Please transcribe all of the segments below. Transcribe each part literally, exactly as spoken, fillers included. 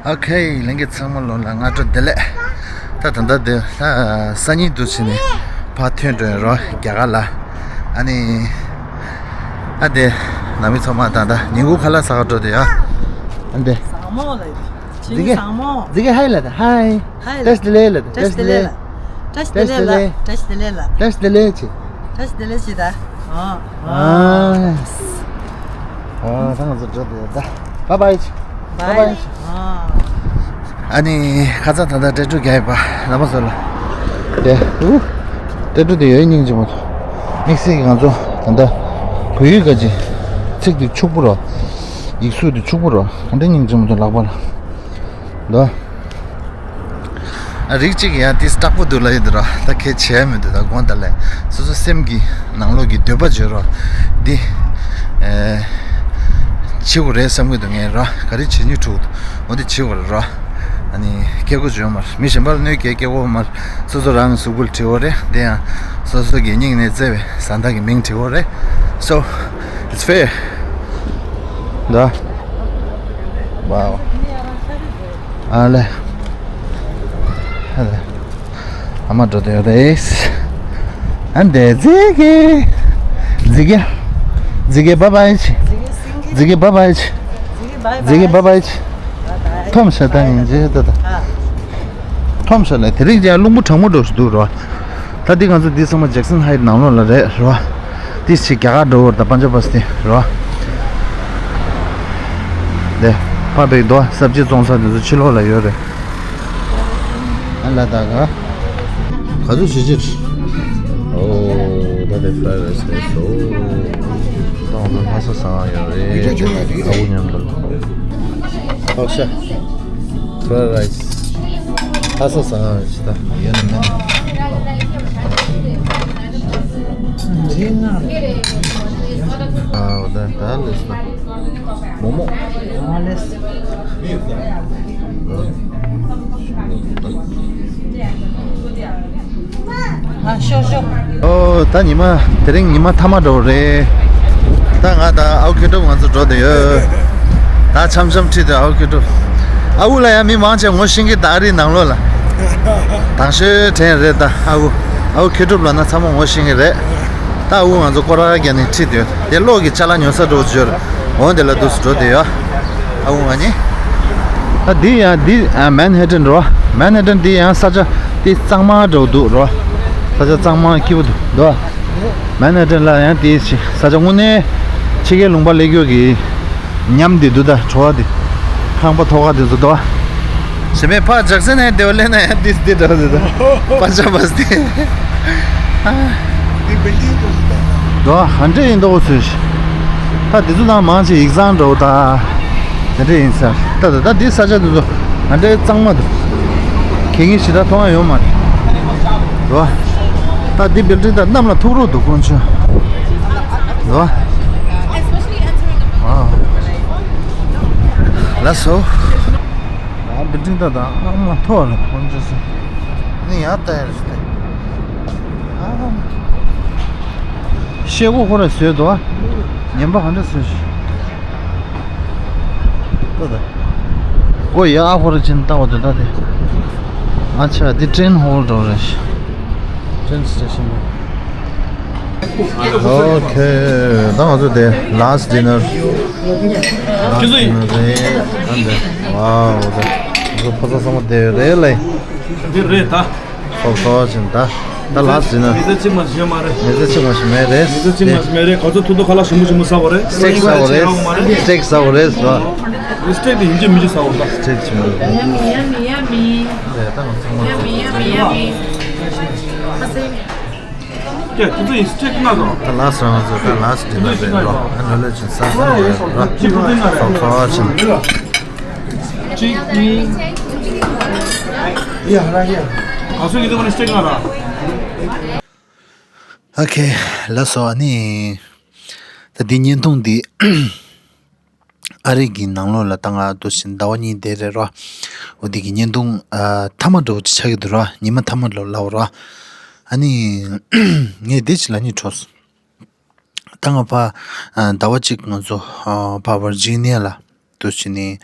ཨོ་ཁེ། ལྷན་རྒྱས་ཚང་མ་ལོ་ལ་སྔ་དྲོ་བདེ་ལེགས། ད་ད་ལྟ་དེ་ལ་སང་ཉིན་དུ་ཕྱིན་ནས་ཕར་ཐོན་འགྲོ་ཡིན་རོ། རྒྱ་གར་ལ། ཨ་ནི། ཨ་དེ། ནང་མི་ཚང་མ་ད་ལྟ་ཉིན་གུང་ཁ་ལག་ཟ་ག་འགྲོ་དེ་ཡ། ཨ་དེ། ཟ་མོ་ལ། ཇི་གེ། ཇི་གེ་ཧའི་ལ་ད་ཧའི། ཧའི་ལ། བཀྲ་ཤིས་བདེ་ལེགས་ལ་ད། བཀྲ་ཤིས་བདེ་ལེགས་ལ། བཀྲ་ཤིས་བདེ་ལེགས་ལ། བཀྲ་ཤིས་བདེ་ལེགས་ལ། བཀྲ་ཤིས་བདེ་ལེགས་ཅི། བཀྲ་ཤིས་བདེ་ལེགས་ཅི་ད། ཨ། ཨ། ཨ། ད་ང་ཚོ་འགྲོ་དེ་ད། བཱའི་བཱའི་ཅི། བཱའི་བཱའི་བཱའི་ཅི། ཨ། ཨ་ནི་ཁ་ཚ་ད་ལྟ་སྤྲད་གྲུ་རྒྱག་ཡོད་པ་ལ་མ་བཟོ་ལ། དེ། ཨུ། སྤྲད་གྲུ་དེ་ཡོད་སྙིང་རྗེ་མོ། དམིགས་བསལ་གྱི་ང་ཚོ་ད་ལྟ་བོད་ཡིག་ག་ཅི། ཚིག་དེ་ཕྱུག་པོ་རོ། ཡིག་གཟུགས་དེ་ཕྱུག་པོ་རོ། ག་འདྲ་སྙིང་རྗེ་མོ་འདུག་ལག་པ་ལ། འདུག་ཨ། རིགས་གཅིག་ཡང་ཏིས་སྐྲག་པོ་འདུག་ལ་ཡོད་དུ་ར། ད་ཁྱད་བྱས་མི་འདུག་ད་དགོངས་དག་ལས་སོ་སོ་སེམས་ཀྱི་ནང་ལོགས་ཀྱི་འདོད་པ་བརྗོད་རོགས། འདི་ཨེ། བྱེད་དགོས་རེད་བསམ་གྱི་འདུག་ངས་ར། ག་རེ་བྱེད་སྙིང་འཁྲུག་འདུག་འོ་འདི་བྱེད་དགོས་རེད་ར། ཨ་ནི་སྐད་གོ་བརྗོད་མར་མི་གཞན་པ་ལ་གནོད་སྐྱེལ་སྐད་གོ་མར། སོ་སོ་རང་གི་གཟུགས་པོ་ལ་བྲིས་འོ་རེད། དེ་ཡང་སོ་སོ་གི་སྙིང་ནས་བརྩེ་བའི་བཟའ་ཟླ་གི་མིང་བྲིས་འོ་རེད། So it's fair. འདུག་ཨ། Wow. ཨ་ལེ། ཨ་ལེ། ཨ་མ་འགྲོ་དེ་རེད། ཨ་འདེ་ཛི་གེ། ཛི་གེ། ཛི་གེ་བཱའི་བཱའི་ཅི། ཛི་གེ་བཱའི་བཱའི་ཅི། ཛི་གེ་བཱའི་བཱའི་ཅི། ཐོམ་ཤ་ད་ཡིན་ཇེ་ད་ད། ཐོམ་ཤ་ལ་དེ་རིང་ཅིག་རླུང་བུ་གྲང་མོ་འགྲོ་ཞིག་འདུག་རོ། ད་འདི་ང་ཚོ་འདི་ཚང་མ་ཇེག་སན་ཧའིཊ་ནང་ལོགས་ལ་རེད་རོ། འདི་ཕྱི་རྒྱ་གར་འགྲོ་བར་ད་པན་ཇབ་བ་སི་ཊི་རོ། དེ། ཕ་བེག་དོ་སབ་ཇི་བཙོང་ས་འདི་ཚོ་ཕྱི་ལོགས་ལ་ཡོད་རེད། ཨ་ལ་ད་ག་ག་ཚོད་བྱེད་ཅིག་ཨོ་ད་དེ་ཕ་རེ་སི་རེད་སོ། ད་འོ་ན་ལྷ་ས་ཟ་ཡོད་རེད། ཨ་བུ་མཉམ་དུ་ལ། ཕག་ཤ། Fried rice. ལྷ་ས་ཟ་ཡོད་ཅི་ད་ཡོད་ན་མེད་ན། ཨ་འོ་ད་ད་ལེ་སོ། མོག་མོག་ཨ་ལེ་སོ། ཨ་ཤོག་ཤོག་ཨོ་ད་ཉི་མ་དེ་རིང་ཉི་མ་མཐའ་མ་འགྲོ་རེད། ད་ང་ད་ཨའུ་ཁེ་ཏོབ་ང་ཚོ་འགྲོ་བསྡད་ཡོད། ད་འཆམ་འཆམ་ཁྲིད་དེ་ཨའུ་ཁེ་ཏོབ། ཨ་ཨུ་ལ་ཡང་མི་མང་ཆེ་ངོ་ཤེས་ཀྱི་ད་རེས་ནང་ལོགས་ལ། དང་ཤོས་དྲན་རེད་ད་ཨ་ཨུ། ཨའུ་ཁེ་ཏོབ་ལབ་ན་ཚང་མ་ངོ་ཤེས་ཀྱི་རེད། ད་ཨ་ཨུ་ང་ཚོ་སྐོར་ར་རྒྱག་ནས་ཁྲིད་དེ་ཡོད་དེ་གློག་གི་ཅ་ལག་ཉོ་ས་འགྲོ་བརྗོད་འོང་དེ་ལ་འདུག་སུ་འགྲོ་བསྡད་ཡོད། ཨ་ཁུ་ང་གཉིས། ད་འདི་ཡང་འདི་ཨ་མན་ཧེ་ཏན་རོ། མན་ཧེ་ཏན་འདི་ཡང་ས་ཆ་དེ་གཙང་མ་འདྲ་བོ་འདུག་རོ། ས་ཆ་གཙང་མ་སྐྱིད་པོ་འདུག་འདུག་མན་ཧེ་ཏན་ལ་ཡང་དེ་ས་ཆ་དངོས་གནས་ཕྱི་རྒྱལ་ལུང་པ་སླེབས་ཡོད་ཀྱི་ཉམས་འདི་འདུག་ད་བྲོ་བ་འདི། ཁང་པ་ཐོག་ཁ་འདི་ཚོ་འདུག་ཞེ་མེད་ཕ་ཇག་སན་ཧེ་དེ་བ་ལེ་ན་ཡང་དེ་དེ་འདྲ་བོ་འདུག་ད་པན་ཇབ་བ་སི་ཏི། འདི་བིལ་ཌིང་དུ་ཟིན་པ། འདུག་ཧན་ཏེ་ཡིན་འདུག་ཚོད་ཤི། ད་འདི་ཚོ་ནང་མང་ཆེ་ཡིག་ཚང་འདྲ་བོ་ད། དེ་འདྲ་ཡིན་ས། ད་ད་ད་འདི་ས་ཆ་འདི་ཚོ་ང་འདྲའི་གཙང་མ་འདུག་གད་སྙིགས་ཞེ་དྲག་མཐོང་ཡ་ཡོད་མ་རེད། རོ། ད་འདི་བིལ་ཌིང་ད་གནམ་ལ་ཐུག་རོགས་འདུག་དཀོན་མཆོག་རོ། ཨ། ལགས་སོ། ཨ་བིལ་ཌིང་ད་ད་ཨ་མ་མཐོ་བ་ལ་དཀོན་མཆོག་སེ། ནི་ཡར་ལྟ་ཡ་རེད་ཤི་ཏེ། ཨ། ཤེལ་སྒོ་ཁོ་ར་བཟོས་འདུག་ཨ། ངན་པ་ག་འདྲ་བཟོས་ཤི། ལྟ་ད། སྒོ་ཡར་ཁོ་ར་ཕྱིན་ལྟ་བ་འདུག་ལྟ་དེ། ཨ་ཆ་འདི་ཊེན་ཧོལ་འདྲ་བོ་རེད་ཤི། ཊེན་སི་ཊེ་ཤན་རེད། ཨོ་ཁེ། ད་ང་ཚོ་དེ་ལཱ་སི་ཊི་ཌི་ནར། ལཱ་སི་ཊི་ཌི་ནར་རེད། ཨ་འདི། ཝའོ་ད། ང་ཚོ་ཕོ་གསར་ཚང་མ་བསྡད་ཡོད་རེད་ལེ། འདི་རེད་ད། སོབ་སོབ་ཅིག་ད། ད་ལཱ་སི་ཊི་ཌི་ནར། མི་ཚེ་གཅིག་མ་ཞིག་ཡོད་མ་རེད། མི་ཚེ་གཅིག་མ་ཞིག་མེད་རེད། མི་ཚེ་གཅིག་མ་ཞིག་མེད་རེད། ག་ཚོད་ཐུབ་ཐུབ་ཁ་ལག་ཞིམ་པོ་ཞིམ་པོ་ཟ་དགོས་རེད། སི་ཊེག་ཟ་དགོས་རེད། སི་ཊེག་ཟ་དགོས་རེད་ཟ། སི་ཊེག་དེ་ཡིན་གཅིག་མིན་གཅིག་ཟ་དགོས་རེད། སི་ཊེག་ཅིག་མིན་གཅིག Yummy, yummy, yummy. རེད་ད་ང་ཚང་མ། Yummy, yummy, yummy. ཀྱེ་དེ་ཚོ་ཡིན་སི་ཊེག་ང་ཚོ། ད་ལཱ་སི་ཊི་ང་ཚོ་ད་ལཱ་སི་ཊི་ཌི་ནར་རེད་རོ། ཨ་ལོ་ལོ་ཅིག་ཟ་ཟ་རེད་རོ། ཅི་ཕུ་ཏིང་ང་རེད། སོབ་སོབ་ཅིག་གཅིག་གཉིས། ཡ་ར་ཡ། ག་ཚོད་ཡིན་དུས་ང་ནི་སི་ཊེག་ང་ར། ཨོ་ཁེ། ལགས་སོ། ཨ་ནི། ད་འདི་བརྙན་ཐུང་འདི། ཨ་རི་གི་ནང་ལོགས་ལ་ད་ང་འདུག་སེ་ཟླ་བ་གཉིས་བསྡད་རེད་རོ། འོ་འདི་གི་བརྙན་ཐུང་ཨ་མཐའ་མ་འདྲ་བོ་ཅིག་ཆགས་ཀྱི་འདུག་རོ། ཉི་མ་མཐའ་མ་ལོ་ལབ་རོ། ཨ་ནི། ངས་འདི་ཅིག་ལབ་སྙིང་བྲོ་སོང་། ད་ང་ཕ་ཨ་ཟླ་བ་གཅིག་ང་ཚོ་ཨ་ཕ་ཝར་ཇི་ནི་ཡ་ལ་འདུག་སེ་ནི་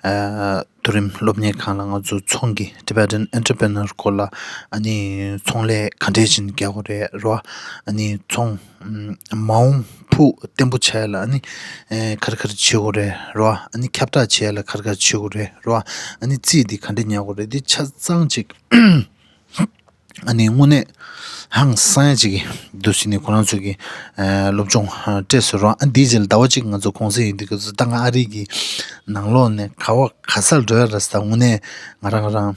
ཨ་ མཐོ་རིམ་སློབ་གཉེར་ཁང་ལ་ང་ཚོ་ཚོང་གི་Tibetan Entrepreneur སྐོར་ལ་ཨ་ནི་ཚོང་ལས་ག་འདྲས་ཅིག་རྒྱག་དགོས་རེད་རོ། ཨ་ནི་ཚོང་མ་འོངས་ཕུགས་བརྟན་པོ་ཆགས་ཡ་ལ་ཨ་ནི་ག་རེ་ག་རེ་བྱེད་དགོས་རེད་རོ། ཨ་ནི་ཁྱབ་བསྒྲགས་བྱེད་ཡ་ལ་ག་རེ་ག་རེ་བྱེད་དགོས་རེད་རོ། ཨ་ནི་རྩིས་འདི་ག་འདྲས་ཉར་དགོས་རེད། འདི་ཆ་ཚང་ཅིག་ཨ་ནི་དངོས་གནས་ཧང་སང་ཡ་ཅིག་གི་འདུག་སེ་ནས་ཁོ་རང་ཚོ་གི་ཨ་སློབ་སྦྱོང་ཨ་སྤྲད་སོང་རོགས། ཨ་འདིའི་རྗེས་ལ་ཟླ་བ་གཅིག་ང་ཚོ་གུང་སེང་ཡིན་དུས་སྐབས་སུ་ད་ང་ཨ་རི་གི་ནང་ལོགས་ནས་ག་བ་ག་སར་འགྲོ་ཡ་རེད་ཟེར། དངོས་གནས་ང་རང་ང་རང་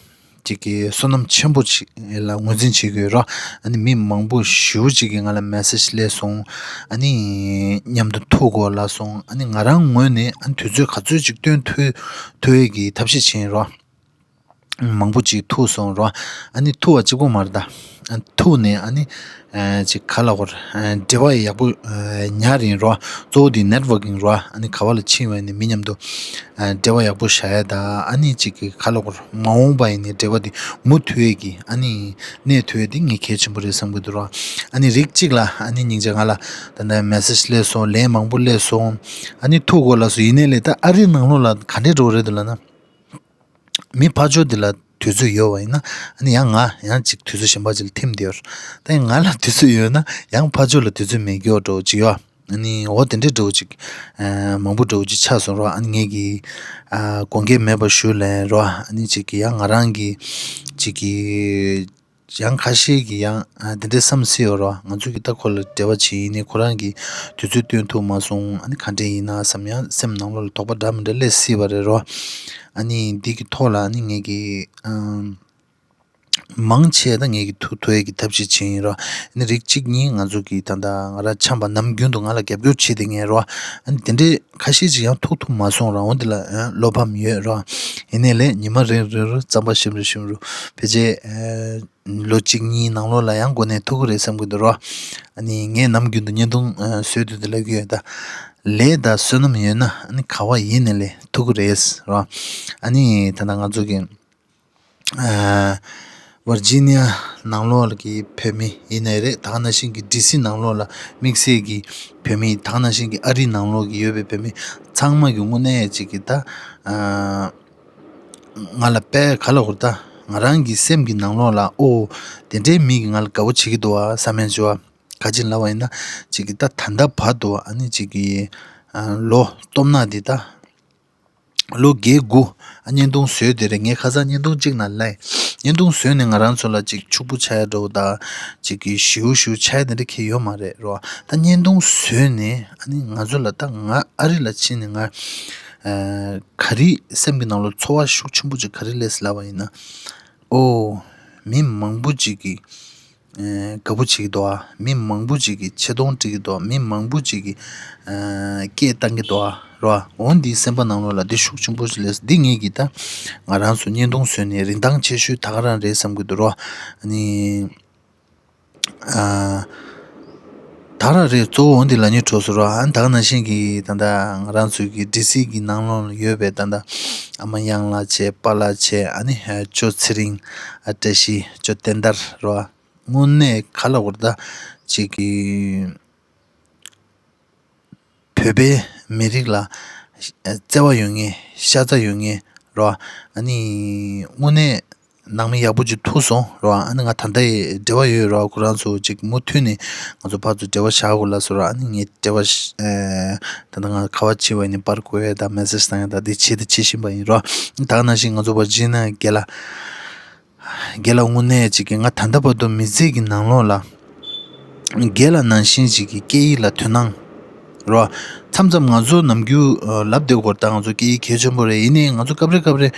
ཅིག་གི་བསོད་ནམས་ཆེན་པོ་ཅིག་ལ་ངོས་འཛིན་བྱེད་དགོས་རོགས། ཨ་ནི་མི་མང་པོ་ཞེ་པོ་ཅིག་གིས་ང་ལ་message་སླེབས་སོང་། ཨ་ནི་མཉམ་དུ་ཐུག་དགོས་ལབ་སོང་། ཨ་ནི་ང་རང་ངོས་ནས་ཨ་ནི་དུས་ཚོད་ག་ཚོད་ཅིག་བཏོན་ཐུབ་ཐུབ་ཡས་ཀྱི་ཐབས་ཤེས་བྱས་ཡིན་རོགས། མང་པོ་ཅིག་ཐུག་སོང་རོ། ཨ་ནི་ཐུག་པ་གཅིག་པོ་མ་རེད་ད། ཨ་ཐུག་ནས་ཨ་ནི་ཨ་ཅིག་ག་ལབ་དགོས་རེད། ཨ་འབྲེལ་བ་ཡག་པོ་ཨ་ཉར་ཡིན་རོ། གཙོ་བོ་དེ་networking་རོ། ཨ་ནི་ག་བ་ལ་ཕྱིན་པ་ཡིན་ནའི་མི་མཉམ་དུ་ཨ་འབྲེལ་བ་ཡག་པོ་བཞག་ཡ་ད། ཨ་ནི་ཅིག་གི་ག་ལབ་དགོས་རེད། མ་འོངས་པ་ཡིན་ནའི་འབྲེལ་བ་དེ་མུ་མཐུད་ཡས་ཀྱི་ཨ་ནི་གནས་ཐུབ་ཡས་དེ་ངས་གལ་ཆེན་པོ་རེད་བསམ་གྱི་འདུག་རོ། ཨ་ནི་རིགས་གཅིག་ལ་ཨ་ནི་སྙིང་རྗེ་ང་ལ་ད་ལྟ་message་སླེབས་སོང་། ལན་མང་པོ་སླེབས་སོང་། ཨ་ནི་ཐུག་དགོས་ལབ་སོང་། ཡིན་ནའི་ལས་ད་ཨ་རིའི་ནང་ལོགས་ལ་ག་འདྲས་འགྲོ་གི་རེད་འདུག་ལབ་ན། མི་ཕར་ཕྱོགས་འདི་ལ་དུས་ཚོད་ཡོད་པ་ཡིན་ན། ཨ་ནི་ཡང་ང་ཡང་ཅིག་དུས་ཚོད་གཞན་པ་ཅིག་ལ་ཐིམ་བསྡད་ཡོད་རེད། ད་ཡང་ང་ལ་དུས་ཚོད་ཡོད་ན་ཡང་ཕར་ཕྱོགས་ལ་དུས་ཚོད་མེད་རྒྱུ་འདྲ་བོ་ཅིག་ཡོད། ཨ་ནི་འོ་དེ་འདྲའི་འདྲ་བོ་ཅིག་ཨ་མང་པོ་འདྲ་བོ་ཅིག་ཆགས་སོང་རོགས། ཨ་ནི་ངེད་ཀྱིས་ཨ་དགོངས་འགལ་མེད་པ་ཞུ་ལབ་རོགས། ཨ་ནི་ཅིག་གི་ཡང་ང་རང་གི་ཅིག་གི་ཡང་ཁ་ཤས་ཀྱིས་ཡང་ཨ་དེ་འདྲའི་བསམ་སྲིད་ཡོད་རོགས། ང་ཚོ་གིས་ད་ཁོ་ལ་འབྲེལ་བ་བྱེད་ཡིན་ནའི་ཁོ་རང་གིས་དུས་ཚོད་བཏོན་ཐུབ་མ་སོང་། ཨ་ནི་ག་འདྲས་ཡིན་ན་བསམ། ཡང་སེམས་ནང་ལོགས་ལ་དོགས་པ་འདྲ་མི་འདྲ་སླེབས་སྲིད་པ་རེད་རོགས། ཨ་ནི་འདི་གི་ཐོག་ལ་ཨ་ནི་ངེད་ཀྱིས་ཨམ་མང་ཆེ་ད་ངེད་ཀྱིས་ཐུག་ཐུབ་ཡས་ཀྱི་ཐབས་ཤེས་བྱེད་ཡིན་རོགས། ཨ་ནི་རིགས་གཅིག་གཉིས་ང་ཚོ་གིས་ད་ལྟ་ང་རང་འཆམ་པ་ནམ་རྒྱུན་དུ་ང་ལ་རྒྱབ་སྐྱོར་བྱེད་བསྡད་མཁན་རོགས། ཨ་ནི་དེ་འདྲས་ཁ་ཤས་ཅིག་ཡང་ཐུག་ཐུབ་མ་སོང་རོགས། འོ་འདི་ལ་ཨ་བློ་ཕམ་ཡོད་རོགས། ཡིན་ནའི་ལས་ཉི་མ་རེ་རེ་རུ་རྩམ་པ་ཞིམ་རུ་ཞིམ་རུ་ཕལ་ཆེར་ཨ་ལོ་གཅིག་གཉིས་ནང་ལོགས་ལ་ཡང་འགོ་ནས་ཐུག་གི་རེད་བསམ་གྱི་འདུག་རོ། ཨ་ནི་ངས་ནམ་རྒྱུན་དུ་བརྙན་ཐུང་ཨ་བཟོས་དུས་དེ་ལབ་ཀྱི་ཡོད། ད་ལས་དང་བསོད་ནམས་ཡོད་ན་ཨ་ནི་ག་བ་ཡིན་ནའི་ལས་ཐུག་གི་རེད་རོ། ཨ་ནི་ད་ལྟ་ང་ཚོ་གི་ཨ་ཝར་ཇི་ནི་ཡ་ནང་ལོགས་ཀྱི་བོད་མི་ཡིན་ནའི་རེད། ད་ག་ནང་བཞིན་གྱི་ཌི་སི་ནང་ལོགས་ལ་དམིགས་བསལ་གྱི་བོད་མི། ད་ག་ནང་བཞིན་གྱི་ཨ་རི་ནང་ལོགས་ཀྱི་ཡོད་པའི་བོད་མི་ཚང་མ་གི་དངོས་གནས་ཅིག་གི་ད་ཨ། ང་ལ་དཔེ་ག་ལ་འོར་ད་ང་རང་གི་སེམས་ཀྱི་ནང་ལོགས་ལ་ཨོ་དེ་འདྲའི་མི་གིས་ང་ལ་དགའ་པོ་བྱེད་ཀྱི་འདུག་བ་བསམ་ཡས་བྱུང་བ། ག་ཅིག་ལབ་པ་ཡིན་ན་ཅིག་གི་ད་ད་ལྟ་བར་དུ་ཨ་ནི་ཅིག་གི་ཨ་ལོ་སྟོབས་ན་འདི་ད་ལོ་བརྒྱད་དགུ་ཨ་བརྙན་ཐུང་བཟོས་དེ་རེད། ངས་ཁ་སང་བརྙན་ཐུང་གཅིག་ནང་ལབ། བརྙན་ཐུང་བཟོས་ནས་ང་རང་ཚོ་ལ་ཅིག་ཕྱུག་པོ་ཆགས་ཡ་འདྲ་བོ་ད་ཅིག་གི་ཞེའུ་ཞེའུ་ཆགས་ཡ་དེ་འདྲ་གང་ཡང་ཡོད་མ་རེད་རོ། ད་བརྙན་ཐུང་བཟོས་ནས་ཨ་ནི་ང་ཚོ་ལ་ད་ང་ཨ་རི་ལ་ཕྱིན་ནས་ང་ཨ་ག་རེ་སེམས་ཀྱི་ནང་ལ་ཚོར་བ་ཤུགས་ཆེན་པོ་ཅིག་ག་རེ་སླེབས་ལབ་པ་ཡིན་ན། ཨོ། མི་མང་པོ་ཅིག་གིས་ཨ་དགའ་པོ་བྱེད་ཀྱི་འདུག་ཨ། མི་མང་པོ་ཅིག་གིས་ཆེ་མཐོང་སྤྲད་ཀྱི་འདུག་ཨ། མི་མང་པོ་ཅིག་གིས་ཨ་སྐད་བཏང་གི་འདུག་ཨ་རོ། འོ་འདི་སེམས་པ་ནང་ལོགས་ལ་འདི་ཤུགས་ཆེན་པོ་ཞིག་སླེབས། འདི་ངེད་ཀྱིས་ད་ང་རང་ཚོ་བརྙན་ཐུང་བཟོས་ནས་རིན་ཐང་ཆེ་ཤོས་ད་ག་རང་རེད་བསམ་གྱི་འདུག་རོ། ཨ་ནི། ཨ། ད་རང་རེད། གཙོ་བོ་འོ་འདི་ལབ་སྙིང་བྲོ་སོང་རོ། ཨ་ནི་ད་ག་ནང་བཞིན་གྱི་ད་ལྟ་ང་རང་ཚོའི་གི་ཌི་སི་གི་ནང་ལོགས་ལ་ཡོད་པའི་ད་ལྟ་ཨ་མ་གཡང་ལགས་བྱས། པཱ་ལགས་བྱས། ཨ་ནི་ཨ་ཅོ་ཚེ་རིང་། ཨ་བཀྲ་ཤིས། ཅོ་བསྟན་དར་རོ། དངོས་གནས་ག་ལབ་དགོས་རེད། ད་ཅིག་གི་བོད་པའི་མི་རིགས་ལ་བརྩེ་བ་ཡོད་མཁན། ཤ་ཚ་ཡོད་མཁན་རོ། ཨ་ནི་དངོས་གནས་ནང་མི་ཡག་པོ་ཅིག་ཐུག་སོང་རོ། ཨ་ནི་ང་ད་ལྟ་ཡི་འབྲེལ་བ་ཡོད་རོ། ཁོ་རང་ཚོ་ཅིག་མུ་མཐུད་ནས་ང་ཚོ་ཕར་ཚུར་འབྲེལ་བ་བཞག་དགོས་ལབ་སོང་རོ། ཨ་ནི་ངས་འབྲེལ་བ་ཞུ། ཨེ། ད་ལྟ་ང་ག་བ་ཕྱིན་པ་ཡིན་ནའི་པར་བརྐོ་ཡས་དང་མེ་སེ་ཇི་བཏང་ཡས་དང་འདི་བྱེད་དང་བྱེད་བཞིན་པ་ཡིན་རོ། ད་ག་ནང་བཞིན་ང་ཚོ་ཝར་ཇི་ནི་ཡ་རྒན་ལགས། རྒན་ལགས་དངོས་གནས་ཅིག་གིས་ང་ད་ལྟ་བར་དུ་མི་ཚེ་གི་ནང་ལོགས་ལ་རྒན་ལགས་ནང་བཞིན་ཅིག་གི་སྐད་ཡིག་ལ་དོ་སྣང་རོ། མཚམས་མཚམས་ང་ཚོ་ནམ་རྒྱུན་ལབ་བསྡད་ཀྱི་ཡོད་རེད། ད་ང་ཚོ་སྐད་ཡིག་གལ་ཆེན་པོ་རེད། ཡིན་ནའི་ང་ཚོ་སྐབས་རེ་སྐབས་རེ་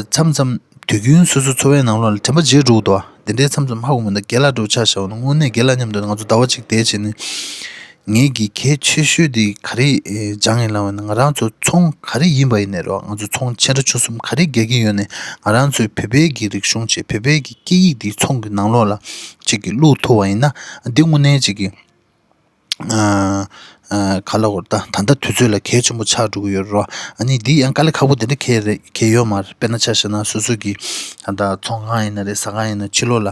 མཚམས་མཚམས་དུས་རྒྱུན་སོ་སོའི་འཚོ་བའི་ནང་ལོགས་ལ་དྲན་པ་བརྗེད་འགྲོ་གི་འདུག་བ། དེ་འདྲའི་མཚམས་མཚམས་ཧ་གོ་མི་འདུག་རྒན་ལགས་འདྲ་བོ་ཆ་བཞག་པ་ན་དངོས་གནས་རྒན་ལགས་མཉམ་དུ་ང་ཚོ་ཟླ་བ་གཅིག་བསྡད་བྱས་ནས། ངེད་ཀྱི་གལ་ཆེ་ཤོས་དེ་ག་རེ་ཨེ་སྦྱངས་ཡིན་ལབ་པ་ན། ང་རང་ཚོ་ཚོང་ག་རེ་ཡིན་པ་ཡིན་ནའི་རོ། ང་ཚོ་ཚོང་ཆེ་འབྲིང་ཆུང་གསུམ་ག་རེ་རྒྱག་གི་ཡོད་ནའི། ང་རང་ཚོའི་བོད་པའི་གི་རིག་གཞུང་བྱས། བོད་པའི་གི་སྐད་ཡིག་དེ་ཚོང་གི་ནང་ལོགས་ལ་ཅིག་གི་བླུག་ཐུབ་པ་ཡིན་ན། འདི་དངོས་གནས་ཅིག་གི་ཨ་ཨ་ག་ལབ་དགོས་རེད། ད་ད་ལྟ་དུས་ཚོད་ལ་གལ་ཆེན་པོ་ཆགས་འགྲོ་གི་ཡོད་རེད་རོ། ཨ་ནི་འདི་ཡང་དཀའ་ལས་ཁག་པོ་དེ་འདྲ་གང་ཡང་རེད། གང་ཡང་ཡོད་མ་རེད། དཔེར་ན་ཆ་བཞག་ན་སོ་སོ་གི་ད་ལྟ་ཚོང་ཁང་ཡིན་ན་རེད། ཟ་ཁང་ཡིན་ན། ཕྱི་ལོགས་ལ་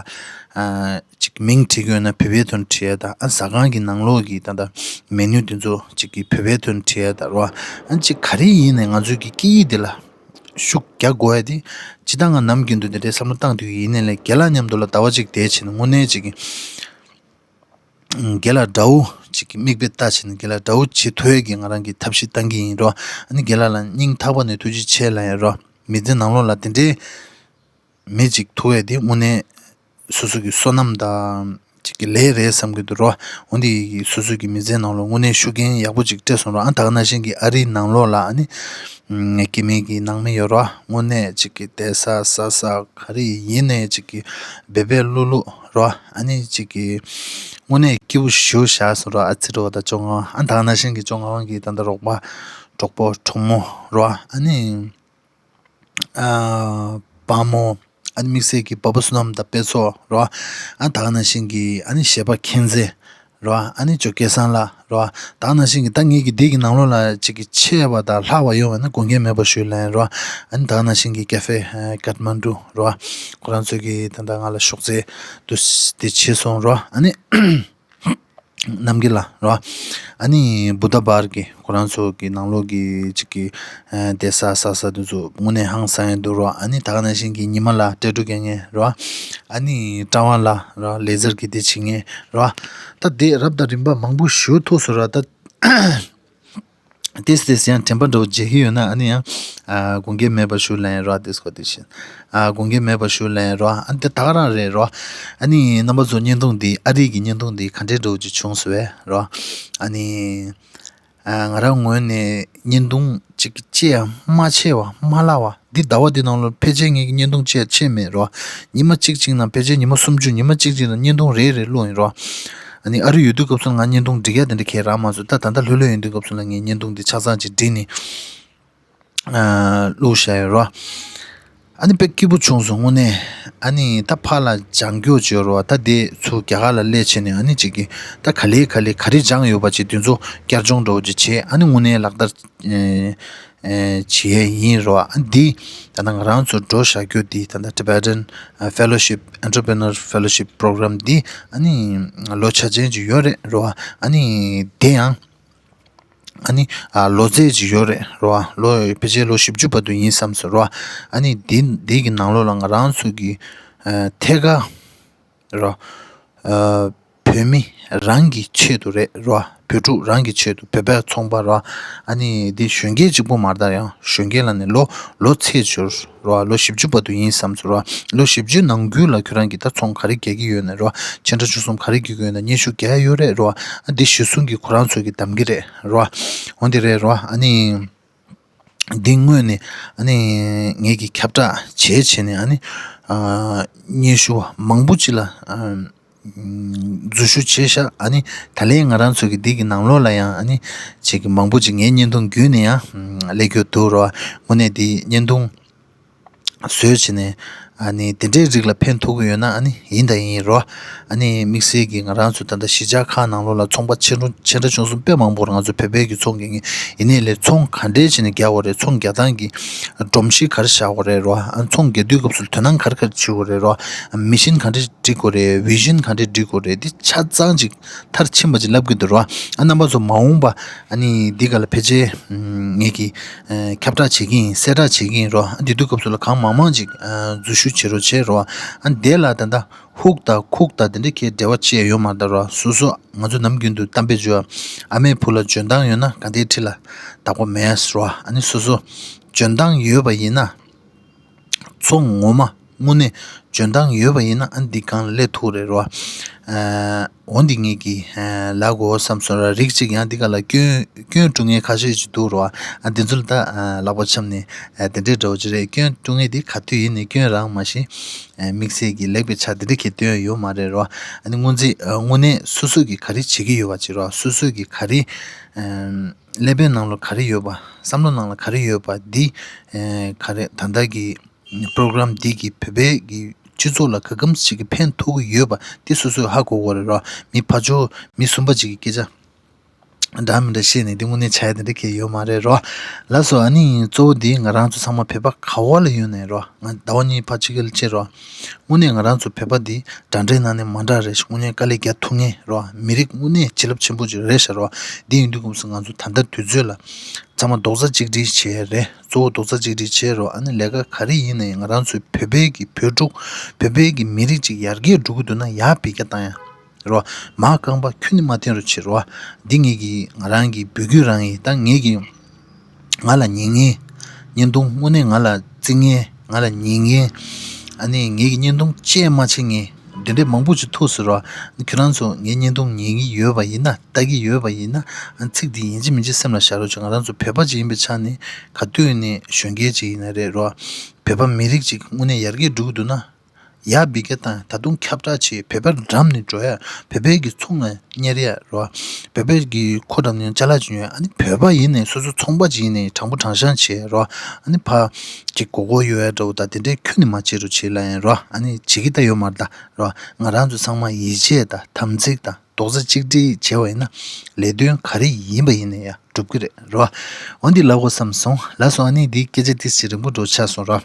ཨ་ཅིག་མིང་བྲིས་ཀྱི་ཡོད་ན་བོད་པའི་དོན་བྲིས་ཡ་དང་། ཨ་ཟ་ཁང་གི་ནང་ལོགས་ཀྱི་ད་ལྟ་མེ་ནུ་དེ་ཚོ་ཅིག་གི་བོད་པའི་དོན་བྲིས་ཡ་དང་རོ། ཨ་ཅིག་ག་རེ་ཡིན་ནའི་ང་ཚོའི་གི་སྐད་ཡིག་འདི་ལ་ ཤུགས་རྒྱག་དགོས་ཡ་དེ། ཅི་ལྟར་ང་ནམ་རྒྱུན་དུ་དེ་འདྲའི་བསམ་བློ་བཏང་དུས་ཡིན་ནའི་ལས་རྒན་ལགས་མཉམ་དུ་ལ་ཟླ་བ་གཅིག་བསྡད་བྱས་ནས་དངོས་གནས་ཅིག་གི་རྒན་ལགས་འདྲ་བོ་ཅིག་གི་མིག་དཔེ་ལྟ་བྱས་ནས་རྒན་ལགས་འདྲ་བོ་བྱེད་ཐུབ་ཡས་ཀྱི་ང་རང་གིས་ཐབས་ཤེས་བཏང་གི་ཡིན་རོ། ཨ་ནི་རྒན་ལགས་ལ་སྙིང་ཐག་པ་ནས་ཐུགས་རྗེ་ཆེ་ལབ་ཡ་རོ། མི་ཚེ་ནང་ལོགས་ལ་དེ་འདྲའི་མི་གཅིག་ཐུག་ཡས་དེ་དངོས་གནས་སོ་སོ་གི་བསོད་ནམས་དང་ཅིག་གི་ལས་རེད་བསམ་གྱི་འདུག་རོ། འོན་ཏེ་སོ་སོ་གི་མི་ཚེའི་ནང་ལོགས་དངོས་གནས་ཤུགས་རྐྱེན་ཡག་པོ་ཅིག་སྤྲད་སོང་རོ། ཨ་ད་ག་ནང་བཞིན་གྱི་ཨ་རིའི་ནང་ལོགས་ལ་ཨ་ནི་ངའི་སྐྱེ་དམན་གྱི་ནང་མི་ཡོད་རོ། དངོས་གནས་ཅིག་གི་བསྡད་ས་ཟ་ས་ག་རེ་ཡིན་ནའི་ཅིག་གི་སྦས་སྦས་ལུག་ལུག་རོ། ཨ་ནི་ཅིག་གི་དངོས་གནས་སྐྱིད་པོ་ཞེ་པོ་བཞག་སོང་རོ། ཨ་ཙི་རོ་ད་བཅོ་ལྔ་ཨ་ད་ག་ནང་བཞིན་གྱི་བཅོ་ལྔ་པ་གི་ད་ལྟ་རོགས་པ་གྲོགས་པོ་གྲོགས་མོ་རོ། ཨ་ནི། ཨ་དཔའ་མོ། ཨ་ནི་དམིགས་བསལ་གྱི་བ་སྤུ་བསོད་ནམས་དང་དཔེ་ཚོགས་རོ། ཨ་ད་ག་ནང་བཞིན་གྱི་ཨ་ནི་གཞས་པ་མཁྱེན་བརྩེ་རོ། ཨ་ནི་ཇོ་སྐལ་བཟང་ལགས་རོ། ད་ག་ནང་བཞིན་གྱི་ད་ངེད་ཀྱི་འདི་གི་ནང་ལོགས་ལ་ཅིག་གི་ཆེ་བ་དང་ལྷག་པ་ཡོང་བ་ན་དགོངས་འགལ་མེད་པ་ཞུ་ལན་རོ། ཨ་ནི་ད་ག་ནང་བཞིན་གྱི་ཀ་ཧྥེ་ཀ་ཐ་མན་ཌུ་རོ། ཁོ་རང་ཚོས་ཀྱི་ད་ལྟ་ང་ལ་ཞོགས་ཟས་དུ་དེ་བྱས་སོང་རོ། ཨ་ནི། རྣམ་རྒྱལ་ལགས་རོ། ཨ་ནི་བུ་ད་བར་གྱི་ཁོ་རང་ཚོ་གི་ནང་ལོགས་ཀྱི་ཅིག་གི་ཨ་བསྡད་ས་ཟ་ས་དེ་ཚོ་དངོས་གནས་ཧང་སང་ཡ་འདུག་རོ། ཨ་ནི་ད་ག་ནང་བཞིན་གྱི་ཉི་མ་ལགས་སྤྲེལ་ཕྲུག་རྒྱལ་ངན་རོ། ཨ་ནི་བཀྲ་བྷ་ལགས་རོ། ལེ་ཛར་གྱི་དེ་བྱེད་མཁན་རོ། ད་དེ་རབ་དང་རིམ་པ་མང་པོ་ཞུ་ཐུབ་སོང་རོ། ད། ཏེས་ཏེས་ཡང་དྲན་པ་འདྲ་བོ་བརྗེད་ཀྱི་ཡོད་ན་ཨ་ནི་ཡང་ཨ་དགོངས་འགལ་མེད་པ་ཞུ་ལན་རོ། ཏེས་ཁོ་ཏེ་ཤེས་ཨ་དགོངས་འགལ་མེད་པ་ཞུ་ལན་རོ། ཨ་ནི་དེ་ད་ག་རང་རེད་རོ། ཨ་ནི་རྣམ་པ་ཚོ་བརྙན་ཐུང་འདི་ཨ་རི་གི་བརྙན་ཐུང་འདི་ག་འདྲའི་འདྲ་བོ་ཅིག་བྱུང་སོང་བས་རོ། ཨ་ནི་ཨ་ང་རང་ངོས་ནས་བརྙན་ཐུང་ཅིག་ཅི་ཡང་མ་བྱས་པ་མ་ལབ་པ། འདི་ཟླ་བ་འདི་ནང་ལ་ཕལ་ཆེར་ངས་ཀྱི་བརྙན་ཐུང་བཅས་ཆད་མེད་རོ། ཉི་མ་གཅིག་གཅིག་ནང་ཕལ་ཆེར་ཉི་མ་སུམ་ཅུ་ཉི་མ་གཅིག་གཅིག་ནང་བརྙན་ཐུང་རེ་རེ་བླུགས་ཡིན་རོ། ཨ་ནི་ཨ་རི་ཡོད་དུས་སྐབས་སུ་ང་བརྙན་ཐུང་སྒྲིག་ཡ་དེ་འདྲ་གས་རག་མ་སོང་། ད་ད་ལྟ་ལྷོད་ལྷོད་ཡོད་དུས་སྐབས་སུ་ལ་ངས་བརྙན་ཐུང་འདི་ཆ་ཚང་ཅིག་བསྒྲིགས་ནས་ཨ་བླུགས་བཞག་ཡོད་རོ། ཨ་ནི་དཔེ་སྐྱིད་པོ་བྱུང་སོང་དངོས་གནས། ཨ་ནི་ད་ཕར་ལ་སྦྱང་སྐྱོར་བྱོས་རོ། ད་དེ་ཚུར་རྒྱ་གར་ལ་སླེབས་བྱས་ནས་ཨ་ནི་ཅིག་གི་ད་ག་ལེ་ག་ལེ་ག་རེ་སྦྱངས་ཡོད་པ་ཅིག་དེ་ཚོ་བསྐྱར་སྦྱོང་འདྲ་བོ་ཅིག་བྱས། ཨ་ནི་དངོས་གནས་ལག་བསྟར་ཨེ་ཨེ་བྱེད་ཡས་ཡིན་རོ། ཨ་འདི་ད་ལྟ་ང་རང་ཚོ་འགྲོ་བཞག་རྒྱུ་འདི་ད་ལྟ་Tibetan Fellowship Entrepreneur Fellowship Program འདི་ཨ་ནི་ལོ་ཆ་ཅན་ཅིག་ཡོད་རེད་རོ། ཨ་ནི་དེ་ཡང་ཨ་ནི་ཨ་ལོ་ཚད་ཅིག་ཡོད་རེད་རོ། ལོ་ཕལ་ཆེར་ལོ་བཞི་བཅུ་བར་དུ་ཡིན་བསམ་སོང་རོ། ཨ་ནི་འདི་འདི་གི་ནང་ལོགས་ལ་ང་རང་ཚོ་གི་ཨ་ཐད་ཀར་རོ། ཨ་བོད་མི་རང་གི་ཆེད་དུ་རེད་རོ། བོད་ཕྲུག་རང་གི་ཆེད་དུ་བོད་པའི་ཚོང་པ་རོ། ཨ་ནི་འདི་གཞོན་སྐྱེས་གཅིག་པོ་མ་རེད་ད། ཡང་གཞོན་སྐྱེས་ལ་ནི་ལོ་ལོ་ཚད་འབྱོར་རོ། ལོ་བཞི་བཅུ་བར་དུ་ཡིན་བསམ་སོང་རོ། ལོ་བཞི་བཅུའི་ནང་ཁུལ་ལ་ཁྱོད་རང་གིས་ད་ཚོང་ག་རེ་རྒྱག་གི་ཡོད་ན་རོ། ཆེ་ཕྲ་ཆུང་གསུམ་ག་རེ་རྒྱག་གི་ཡོད་ན་སྙན་ཞུ་རྒྱག་ཡ་ཡོད་རེད་རོ། ཨ་འདི་གཞི་བཟུང་གི་ཁོ་རང་ཚོ་གི་གདམ་གི་རེད་རོ། འོ་འདི་རེད་རོ། ཨ་ནི། འདི་སྔོན་ནས་ཨ་ནི་ངེད་ཀྱིས་ཁྱབ་བསྒྲགས་བྱས་བྱས་ནས་ཨ་ནི་ཨ་སྙན་ཞུ་བ་མང་པོ་ཅིག་ལ་ཨ་འཛུལ་ཞུགས་བྱས་ཤག་ཨ་ནི་ད་ལན་ང་རང་ཚོ་གི་འདི་གི་ནང་ལོགས་ལ་ཡང་ཨ་ནི་ཅིག་གི་མང་པོ་ཅིག་ངའི་བརྙན་ཐུང་བརྒྱུད་ནས་ཡང་སླེབས་རྒྱུ་འདུག་རོ། དངོས་གནས་འདི་བརྙན་ཐུང་བཟོས་བྱས་ནས་ཨ་ནི་དེ་འདྲའི་རིགས་ལ་ཕན་ཐོགས་ཀྱི་ཡོད་ན་ཨ་ནི་ཡིན་དང་ཡིན་རོ། ཨ་ནི་དམིགས་བསལ་གྱིས་ང་རང་ཚོ་ད་ལྟ་གཞིས་ཆགས་ཁག་ནང་ལོགས་ལ་ཚོང་པ་ཆེ་ཆུང་ཆེ་ཕྲ་ཆུང་གསུམ་དཔེ་མང་པོ་རེད་ང་ཚོ་བོད་པའི་གི་ཚོང་རྒྱག་མཁན། ཡིན་ནའི་ལས་ཚོང་ག་འདྲས་བྱས་ནས་རྒྱག་དགོས་རེད། ཚོང་རྒྱག་སྟངས་ཀྱི་སྒྲོམ་གཞི་ག་རེ་བཞག་དགོས་རེད་རོ། ཨ་ཚོང་རྒྱག་དུས་སྐབས་སུ་དོ་སྣང་ག་རེ་ག་རེ་བྱེད་དགོས་རེད་རོ། མི་ཤིན་ག་འདྲས་སྒྲིག་དགོས་རེད། བི་ཤིན་ག་འདྲས་སྒྲིག་དགོས་རེད། འདི་ཆ་ཚང་ཅིག་མཐར་ཕྱིན་པ་ཅིག་ལབ་གི་འདུག་རོ། ཨ་རྣམ་པ་ཚོ་མ་འོངས་པ་ཨ་ནི་འདི་ག་ལ་ཕལ་ཆེར་ངེད་ཀྱིས་ཁྱབ་བསྒྲགས་བྱེད་ཀྱི་ཡིན། གསལ་བསྒྲགས་བྱེད་ཀྱི་ཡིན་རོ། ཨ་འདི་དུས་སྐབས་སུ་ལ་གང་མང་མང་ཅིག་འཛུལ་ཞུགས་བྱེད་རོགས་བྱེད་རོ། ཨ་འདི་ལ་ད་ལྟ་ཧུག་དང་ཁུག་དང་དེ་འདྲ་ཁའི་འབྲེལ་བ་ཅི་ཡང་ཡོད་མ་རེད་ད་རོ། སོ་སོ་ང་ཚོ་ནམ་རྒྱུན་དུ་གཏམ་དཔེ་བརྗོད། ཨ་མའི་བུ་ལ་འཇོན་ཐང་ཡོད་ན་དགའ་ལྡན་ཁྲི་ལ་བདག་པོ་མེད་ཟེར་རོ། ཨ་ནི་སོ་སོ་འཇོན་ཐང་ཡོད་པ་ཡིན་ན་ཚོང་ངོ་མ་དངོས་གནས་འཇོན་ཐང་ཡོད་པ་ཡིན་ན་ཨ་འདི་གང་ལ་སླེབས་ཐུབ་རེད་རོ། ཨ་འོ་འདི་ངེད་ཀྱིས་ཨ་ལབ་དགོས་བསམ་སོང་ར། རིགས་གཅིག་ཡང་འདི་ག་ལ་སྐྱོན་སྐྱོན་དཀྲུག་མཁན་ཁ་ཤས་ཅིག་འདུག་རོ། ཨ་འདི་ཚོ་ལ་ད་ཨ་ལག་པ་འཆམ་ནས་ཨ་དེ་འདྲའི་འདྲ་བོ་ཅིག་རེད། སྐྱོན་དཀྲུག་མཁན་འདི་ག་དུས་ཡིན་ནའི་སྐྱོན་རང་མ་གཞི་ཨ་དམིགས་བསལ་གྱི་ལེགས་པའི་ཆ་དེ་འདྲ་གས་སྟོན་ཡོད་མ་རེད་རོ། ཨ་ནི་སྔོན་རྩིས་ཨ་དངོས་གནས་སོ་སོ་གིས་ག་རེ་བྱེད་ཀྱི་ཡོད་པ་ཅིག་རོ། སོ་སོ་གིས་ག་རེ་ཨ་ཀླད་པའི་ནང་ལ་ག་རེ་ཡོད་པ། བསམ་བློ་ནང་ལ་ག་རེ་ཡོད་པ་འདི་ཨ་ག་རེ་ད་ལྟ་གི་པྲོ་གྲམ་འདི་གིས་བོད་པའི་གི་སྤྱི་ཚོགས་ལ་ག་གམ་ཞིག་གི་ཕན་ཐོགས་ཀྱི་ཡོད་པ་འདི་སོ་སོས་ཧ་གོ་དགོས་རེད་རོ། མི་ཕར་ཕྱོགས་མི་གསུམ་པ་ཅིག་གི་སྐད་ཆ་འདྲ་མི་འདྲ་བཤད་ནས་འདི་དངོས་གནས་བྱ་ཡ་དེ་འདྲ་གས་ཡོད་མ་རེད་རོ། ལགས་སོ། ཨ་ནི་གཙོ་བོ་འདི་ང་རང་ཚོ་ཚང་མ་བོད་པ་ག་བ་ལ་ཡོད་ནའི་རོ། ང་ཟླ་བ་གཉིས་ཕར་ཕྱི་རྒྱལ་ཕྱིན་རོ། དངོས་གནས་ང་རང་ཚོ་བོད་པ་འདི་འདྲ་འདྲའི་ནང་ནས་མ་འདྲ་རེད་ཤག་དངོས་གནས་དཀའ་ལས་རྒྱག་ཐུབ་མཁན་རོ། མི་རིགས་དངོས་གནས་བྱིན་རླབས་ཆེན་པོ་ཅིག་རེད་ཤག་རོ། འདི་ཡིན་དུས་སྐབས་སུ་ང་ཚོ་ད་ལྟ་དུས་ཚོད་ལ་ ཐ་མ་རྡོག་རྩ་གཅིག་སྒྲིལ་བྱས་རེད། གཙོ་བོ་རྡོག་རྩ་གཅིག་སྒྲིལ་བྱས་རོ། ཨ་ནི་ལས་ཀ་ག་རེ་ཡིན་ནའི་ང་རང་ཚོའི་བོད་པའི་གི་བོད་ཕྲུག་བོད་པའི་གི་མི་རིགས་ཅིག་ཡར་རྒྱས་འགྲོ་གི་འདུག་ན་ཡར་འབུད་རྒྱག་བཏང་ཡ་རོ། མ་རྐང་པ་ཁྱོན་ནས་མ་འཐེན་རོགས་བྱེད་རོ། འདི་ངེད་ཀྱི་ང་རང་གི་འབོད་སྐུལ་རང་ཡིན། ད་ངེད་ཀྱི་ང་ལ་ཉན་མཁན། བརྙན་ཐུང་དངོས་གནས་ང་ལ་བརྩི་མཁན། ང་ལ་ཉན་མཁན། ཨ་ནི་ངེད་ཀྱི་བརྙན་ཐུང་བཅད་མ་བྱེད་མཁན་འདི་འདྲའི་མང་པོ་ཅིག་ཐུག་ཟེར་རོ། ཁྱོད་རང་ཚོ་ངའི་བརྙན་ཐུང་ཉན་གྱི་ཡོད་པ་ཡིན་ན། ལྟ་གི་ཡོད་པ་ཡིན་ན། ཨ་ཚིག་འདི་ཡིན་གཅིག་མིན་གཅིག་སེམས་ལ་བཞག་རོགས་བྱེད། ང་རང་ཚོ་བོད་པ་ཅིག་ཡིན་པའི་ཆ་ནས་ག་དུས་ནས་གཞོན་སྐྱེས་ཅིག་ཡིན་ན་རེད་རོ། བོད་པ་མི་རིགས་ཅིག་དངོས་གནས་ཡར་རྒྱས་འགྲོ་གི་འདུག་ན། ཡར་འབུད་རྒྱག་བཏང་། ད་དུང་ཁྱབ་བསྒྲགས་བྱེད། བོད་པ་འགྲམ་ནས་འགྲོ་ཡ། བོད་པའི་གི་ཚོང་ལ་གཉེར་ཡ་རོ། བོད་པའི་གི་ཁོ་འགྲམ་ནས་ཅ་ལག་ཅིག་ཉོ་ཡ། ཨ་ནི་བོད་པ་ཡིན་ནའི་སོ་སོ་ཚོང་པ་ཅིག་ཡིན་ནའི་དྲང་པོ་དྲང་བཞག་བྱེད་རོ། ཨ་ནི་ཕ་གི་མགོ་སྐོར་གཡོ་ཡ་འདྲ་བོ་དང་དེ་འདྲའི་ཁྱོན་ནས་མ་བྱེད་རོགས་བྱེད་ལབ་ཡིན་རོ། ཨ་ནི་བྱེད་ཀྱི་ད་ཡོད་མ་རེད་ད་རོ། ང་རང་ཚོ་ཚང་མ་ཡིད་ཆེས་དང་དམ་ཚིག་དང་རྡོག་རྩ་གཅིག་སྒྲིལ་བྱས་པ་ཡིན་ན་ལས་དོན་ག་རེ་ཡིན་པ་ཡིན་ནའི་ཡ་འགྲུབ་ཀྱི་རེད་རོ། འོ་འདི་ལབ་དགོས་བསམ་སོང་། ལགས་སོ། ཨ་ནི་འདི་སྐད་ཆ་ཏོག་ཙམ་རིང་པོ་འགྲོ་ཆགས་སོང་རོ།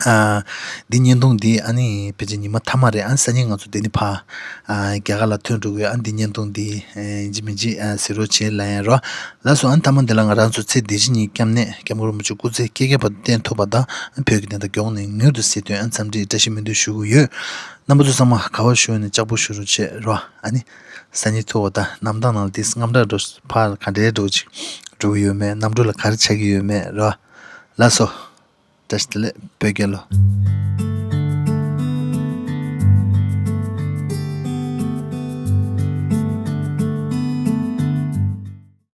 ཨ། འདི་བརྙན་ཐུང་འདི་ཨ་ནི་ཕལ་ཆེར་ཉི་མ་མཐའ་མ་རེད། ཨ་ནི་སང་ཉིན་ང་ཚོ་འདི་ནས་ཕར། ཨ། རྒྱ་གར་ལ་ཐོན་འགྲོ་གི་ཡོད། ཨ་ནི་འདི་བརྙན་ཐུང་འདི་ཨ། ཡིན་གཅིག་མིན་གཅིག་ཨ། གཟིགས་རོགས་བྱེད་ལབ་ཡ་རོ། ལགས་སོ། ཨ་ནི་མཐའ་མ་འདི་ལ་ང་རང་ཚོ་ཚེ་འདི་ཕྱི་གཉིས་སྐྱབས་གནས་སྐྱབས་མགོན་རིན་པོ་ཆེ་སྐུ་ཚེ་བསྐལ་བརྒྱའི་བར་དུ་བརྟན་ཐུབ་པ་དང་། ཨ་ནི་བོད་ཀྱི་བདེན་མཐའ་མགྱོགས་ནས་མྱུར་དུ་གཟིགས་དོན། ཨ་ནི་འཚམས་འདྲི་བཀྲ་ཤིས་སྨོན་འདུན་ཞུ་གི་ཡོད། རྣམ་པ་ཚོ་ཚང་མ་ག་པར་བཞུགས་ནས་ལྕགས་པོ་བཞུགས་རོགས་བྱེད་རོ། ཨ་ནི་སང་ཉིན་ཐུག་པ་དང་། གནམ་ཐང་ནང་ལ་ཏོག་ཙམ་དངངས་སྐྲག་འགྲོ། ཕར་ག་འདྲའི་འགྲོ་ཅིག་འགྲོ་གི་ཡོད་མེད། གནམ་གྲུ་ལ་ག་རེ་ཆགས་ཀྱི་ཡོད་མེད་རོ། ལགས་སོ། བཀྲ་ཤིས་བདེ་ལེགས། བོད་རྒྱལ་ལོ།